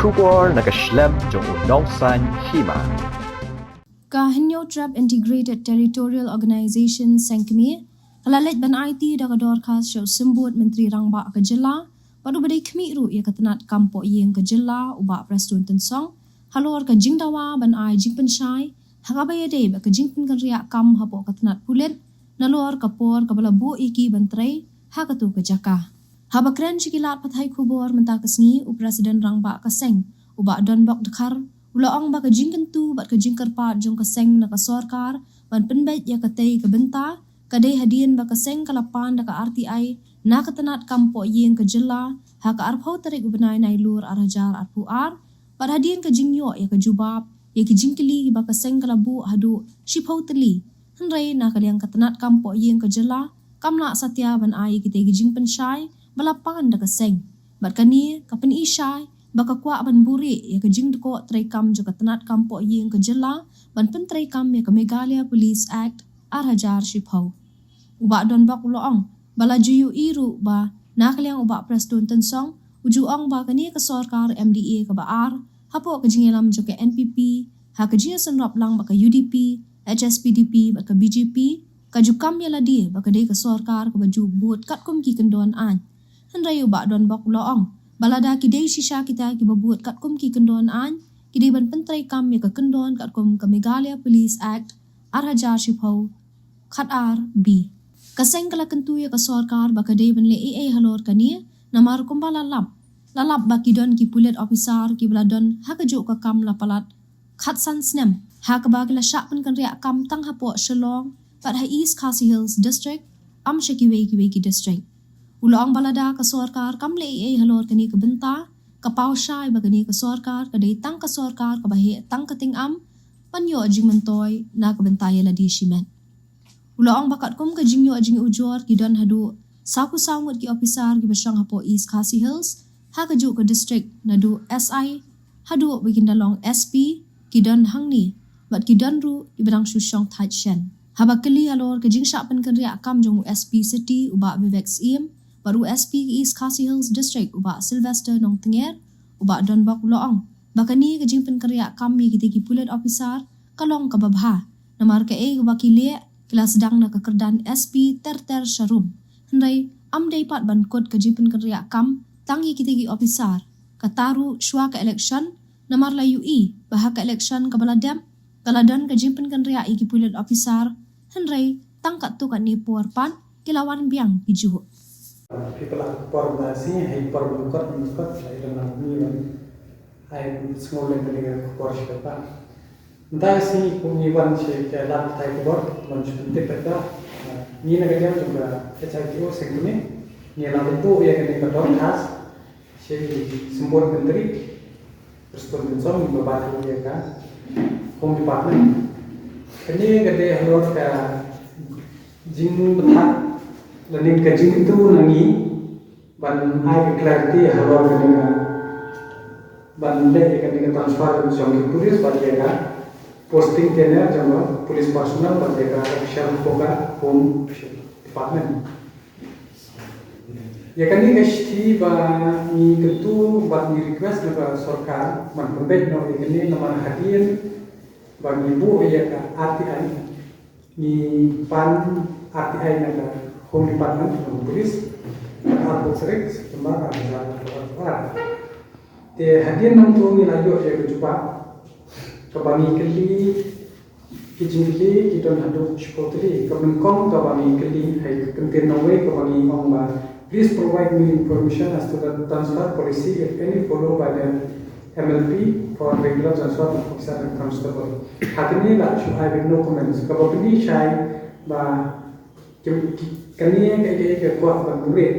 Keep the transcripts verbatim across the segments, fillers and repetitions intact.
Khubor na ka shlem jong u nongsan hima. Ka Hynñiewtrep Integrated Territorial Organization Seng Kmie ka la leit ban aiti da ka dorkhas sha u Symbud Myntri Rangbah ka jylla bad uba dei khmih ruh ïa ka tnat kam poh ïing ka jylla u Bah Prestone Tynsong halor ka jingdawa ban ai jingpynshai ha kaba ïadei bad ka jingpynkynriah kam hapoh ka tnat pulit nalor ka por kaba la buh ïa ki ban trei ha katu ka jaka. Haba kren sha ki lad pathai khubor mynta ka sngi, u President Rangbah ka seng u Bah Donbok Dkhar u la ong ba ka jingkyntu bad ka jingkyrpad jong ka seng na ka sorkar ban pynbeit ïa katei ka bynta ka dei hadien ba ka seng ka la pan da ka R T I na ka tnat kam poh ïing ka jylla ha ka arphew tarik u bnai Nailur ar hajar arphew ar, bad hadien ka jingïoh ïa ka jubab ïa ki jingkylli ba ka seng ka la buh haduh shiphew tylli. Hynrei na ka liang ka tnat kam poh ïing ka jylla kam lah satia ban ai ïa kitei ki jingpynshai ba la pan da ka seng. Bad kane ka pyni shai ba ka kwah ban buhrieh ïa ka jingdkoh treikam jong ka tnat kam poh ïing ka jylla ban pyntreikam ïa ka Meghalaya Police Act ar hajar shiphew. U Bah Donbok u la ong ba la ju ïohi ruh ba na ka liang u Bah Prestone Tynsong u ju ong ba kane ka sorkar M D A kaba ar hapoh ka jingïalam jong ka N P P ha ka jingïasynrop lang bad ka U D P, H S P D P bad ka B J P ka ju kam ïa lade ba ka dei ka sorkar kaba ju bud katkum ki kyndon aiñ. Hynrei u Bah Donbok u la ong ba lada ki dei shisha kita kiba bud katkum ki kyndon aiñ, ki dei ban pyntreikam ïa ka kyndon katkum ka Meghalaya Police Act ar hajar shiphew khatar B. Ka seng ka la kyntu ïa ka sorkar ba ka dei ban leh ei ei halor kane, namar kumba la lap, la lap ba ki don ki pulit ophisar kiba la don ha kajuh ka kam la palat khatsan snem ha kaba ki la shah pynkynriah kam tang hapoh Shillong bad ha East Khasi Hills District, ym sha kiwei kiwei ki district. U la ong ba lada ka sorkar kam leh ei ei halor kane ka bynta, ka paw shai ba kane ka sorkar ka dei tang ka sorkar kaba heh tang ka tyngam ban ïoh jingmyntoi na ka bynta ïa lade shimet. U la ong ba katkum ka jingïoh jingujor ki don haduh sawphew saw ngut ki ophisar kiba shong hapoh East Khasi Hills ha kajuh ka district, naduh S I haduh ba kin da long S P, ki don hangne bad ki don ruh kiba dang shu shong thait shen. Haba kylli halor ka jingshah pynkynriah kam jong u S P City u Bah Vivek Syiem bad u S P ka East Khasi Hills District u Bah Sylvester Nongtnger, u Bah Donbok u la ong ba kane ka jingpynkynriah kam ïa kitei ki pulit ophisar ka long kaba bha, namar kaei kaba ki leh ki la sdang na ka kyrdan S P ter ter sharum. Hynrei ym dei pat ban kut ka jingpynkynriah kam tang ïa kitei ki ophisar, kata ruh shuwa ka election, namar la ïohi ba ha ka election kaba la dep ka la don ka jingpynkynriah ïa ki pulit ophisar, hynrei tang katto katne por pat ki la wan biang ki juh. Phi pala por ba si, hei por ba kot, ba kot, hei don na ni wan. Ai, sngewlem kane ka khubor sha ka pa. Mynta ka sngi kum ngi wan sha ka lad pathai khubor ban shu pyntip ïa ka. Ngi na ka liang jong ka H I T O Seng Kmie ngi la buh ïa kane ka dorkhas sha i Symbud Myntri Prestone Tynsong, ngi ba bat ïa ka Home Department. Kane ka dei halor ka jingbthah lane ka jingkyntu na ngi ban ai ka clarity halor kane ka, ban leh ïa kane ka transfer jong ki police bad ïa ka posting tenure jong ka police personnel bad ïa ka official hapoh ka Home Department. Ïa kane ka shithi ba ngi kyntu bad ngi request na ka sorkar ban pynbeit noh ïa kane, namar hadien ba ngi buh ïa ka R T I, ngi pan R T I na ka Home Department, na ka Police, ha ka arphew tarik September ar hajar arphew ar. Te hadien nangta ngi la ïoh ïa ka jubab kaba ngi kylli, ki jingkylli ki don haduh shiphew tylli. Kaba nyngkong kaba ngi kylli, hei, ka kyntien nongwei kaba ngi ong ba, "Please provide me information as to the transfer policy, if any, followed by the M L P for regular transfer of officer and constable." Ha kane la shu ai beit no comments. Kaba pyni shai ba ki, ki, kane ka, ka, ka kwah ban buhrieh.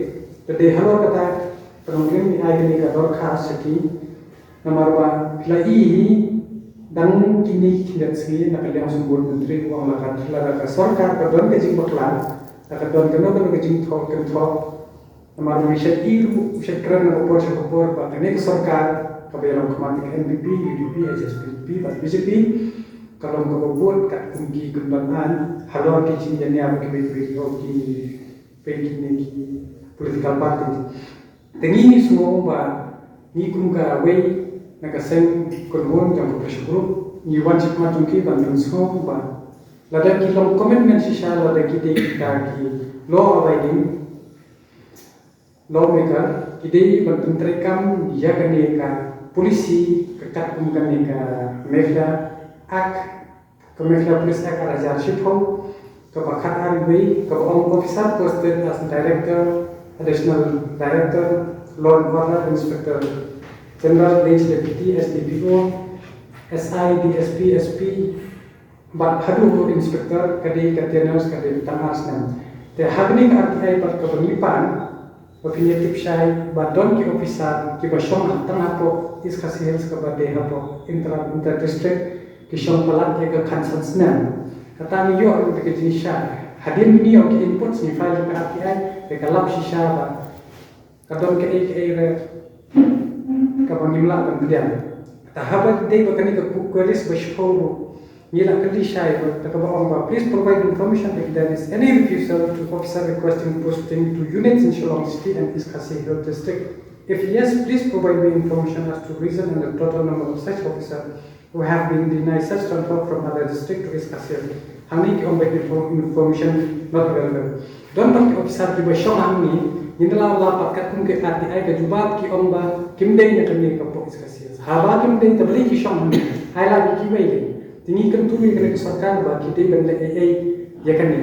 Te dei halor kata ka nongrim ngi ai kane ka dorkhas sha ki, namar ba phi la i hi dang kine ki khyndiat sngi na ka liang Symbud Myntri u ong la ka, la ka sorkar ka don ka jingbakla, la ka don kano kano ka jingthoh kynthoh. Namar u shait i ruh, u shait kren na ka por sha ka por ba kane ka sorkar kaba ïalam khmat ïa ka N P P, U D P, H S P D P bad B J P ka long kaba bud katkum ki kyndon aiñ halor ki jingïania bad kiwei kiwei ki, ki, ki, ki political party. Te ngi ngi sngew ba ngi kum kawei Na ka seng kynhun jong ka pressure group, ngi wan shakhmat jong ki ban pynsngew ba lada ki long commitment shisha, lada ki dei kita ki law abiding lawmaker, ki dei ban pyntreikam ïa kane ka policy, ka katkum kane ka Meghalaya Act, ka Meghalaya Police Act ar hajar shiphew, kaba khatar wei, kaba ong officer posted as director, additional director, law and order, inspector general, range deputy, S D P O, S I, D S P, S P, bad haduh inspector ka dei ka tenure ka dei tang ar snem. Te ha kane ka R T I bad kaba ngi pan, ba phin ïa tip shai ba don ki officer kiba shong tang hapoh East Khasi Hills kaba dei hapoh inter, inter district, ki shong palat ïa ka khatsan snem. Kata ngi ïoh ruh da ka jingshisha. Hadien ngi ïoh ki inputs, ngi file ïa ka R T I, te ka lap shisha ba ka don kaei kaei re kaba ngim lah ban pdiang. Te haba dei ba kane ka queries ba shiphew ruh, ngi la kylli shai ba, te kaba ong ba, please provide information if there is any refusal to officer requesting posting to units in Shillong City and East Khasi Hills District. If yes, please provide me information as to reason and the total number of such officers who have been denied such transfer from other district to East Khasi Hills. Hangne ki ong ba info-, information not available. Don pat ki officer kiba shong hangne, ngin da la, la pat katkum ki R T I ka jubab ki ong ba kim dei na kane ka pok East Khasi Hills. Haba kim dei, te balei ki shong hangne? Ai la ki kiwei lei. Te ngi kyntu ïa kane ka sorkar ba ki dei ban leh ei ei ïa kane.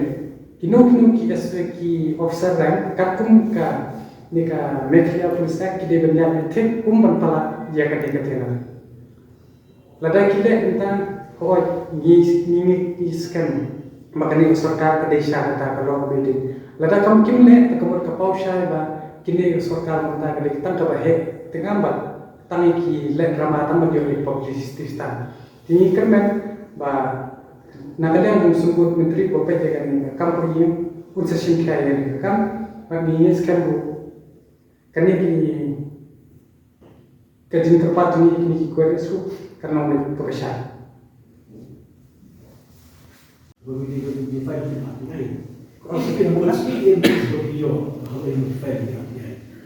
Kino kino ki S, ki officer rank katkum kane ka Meghalaya Police Act ki dei ban ïaid thik kum ban palat ïa kane ka tenure. Lada ki leh mynta, hooid, ngi, ngi, ngi, ngi skhem ba kane ka sorkar ka dei sha kata ka law abiding. Lada kam kim leh, te ka mut ka paw shai ba kane ka sorkar mynta ka dei tang kaba heh, te ngam ba tang ïa ki leh drama, tang ban ïoh ïa ki publicity tang. Te ngi kyrmen ba na ka liang jong u symbud myntri ba peit ïa kane ka kam, ka ïing, un sa shim khia ïa kane ka kam, bad ngi, ngi skhem ruh kane ki, ka jingkyrpad jong ngi, kine ki queries ruh kan long beit kaba shai.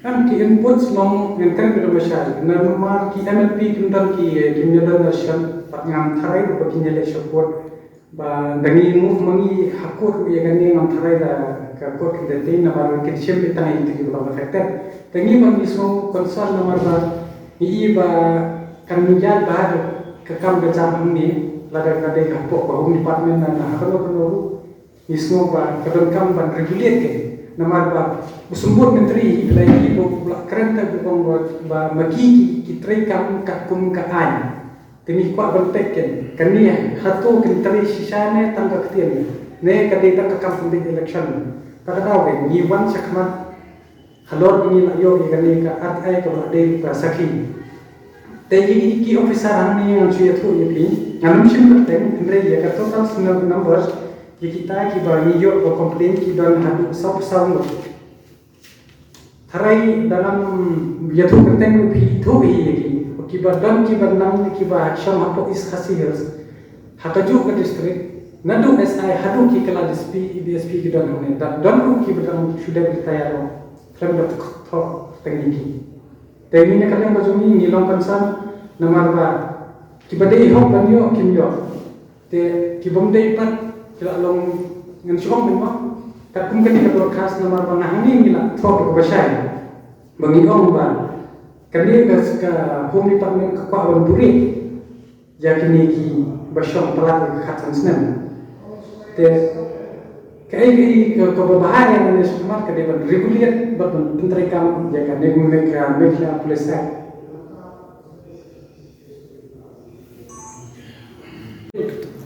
Em, ki inputs long ngan kren beit ba shai. Namar ki M L P kim don ki, kim don election, bad ngam tharai ba kin ïaleh sha court. Ba da ngi move ma ngi ha court ïa kane, ngam tharai da ka court kin da tei, namar kin shim beit tang ïa kito kiba long affected. Te ngi ba ngi sngew concern namar ba ngi i ba kan ïaid bha ka kam ka jam hangne, lada ka dei hapoh ka Home Department ne ha kano kano ruh. Ngi sngew ba ka donkam ban regulate kein. Namar ba u symbud myntri u la ïohi ba u la kren te u ong ba, ba ma ki, ki, ki treikam katkum ka aiñ. Te ngi kwah ban peit kein, kane hato kin trei shisha ne tang ka ktien, ne ka dei tang ka kam pynbeit election. Kata ka daw kein ngi wan shakhmat halor ba ngi la ïoh ïa kane ka R T I kaba la dei ka sakhi. Te ïa ki, ki officer hangne ngan shu ïathuh ïa phi, ngan ym shim kyrteng, hynrei ïa ka total number, ïa kita kiba ngi ïoh ka complaint ki don haduh sawphew saw ngut. Tharai da ngam ïathuh kyrteng ruh phi ithuh hi ïa ki. Kiba don, kiba nang, kiba shong hapoh East Khasi Hills, ha kajuh ka district, naduh S I haduh ki kylla D S P, D S P ki don hangne. Da don ruh kiba dang shu dep retire ruh, khlem da thoh kyrteng ïa ki. Te ngi na ka liang ka jong ngi, ngi long concern namar ba kiba dei hok ban ïoh kim ïoh. Te ki bym dei pat ki la long, ngan shu ong beit mo. Katkum kane ka dorkhas namar ba nga hangne ngi la thoh da kaba shai ba ngi ong ba kane ka, ka Home Department ka kwah ban buhrieh ïa kine kiba shong palat ïa ka khatsan snem. Te kaei kaei ka, kaba bha ïa kane, namar ka dei ban regulate bad ban pyntreikam ïa kane, me ka, me ka Police Act.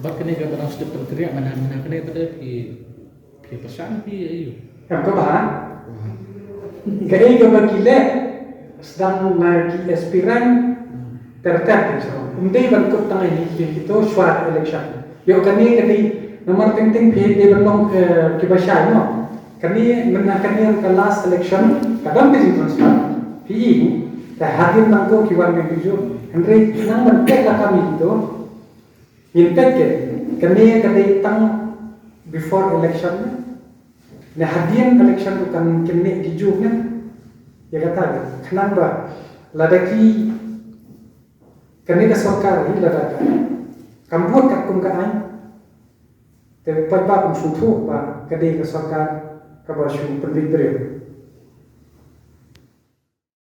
Bad kane ka ba dang sdang pynkreh mynta, mynta kane ka dei ki, ki pyrshang ki aïu. Em, kaba ha? Kaei kaba ki leh sdang na ki S P rank ter ter ki, so ym dei ban kut tang ïa ki, kito shuwa election. Ïoh kane ka dei namar teng teng phi dei ban long ki, kiba shai mo. Kane mynta kane ka last election ka don ka jingtransfer. Phi i, te hadien nangto ki wan beit ki jur. Hynrei nang ban peit la ka mih kito. Ngin peit kein, kane ka dei tang before election ne, ne hadien election ruh kan kynnoh ki jur ne. Ïa kata ka khnang ba lada ki Kane ka sorkar hi lada ka kam bud katkum ka aiñ, te pat ba kum sngewthuh ba ka dei ka sorkar kaba shu pynbeit briew.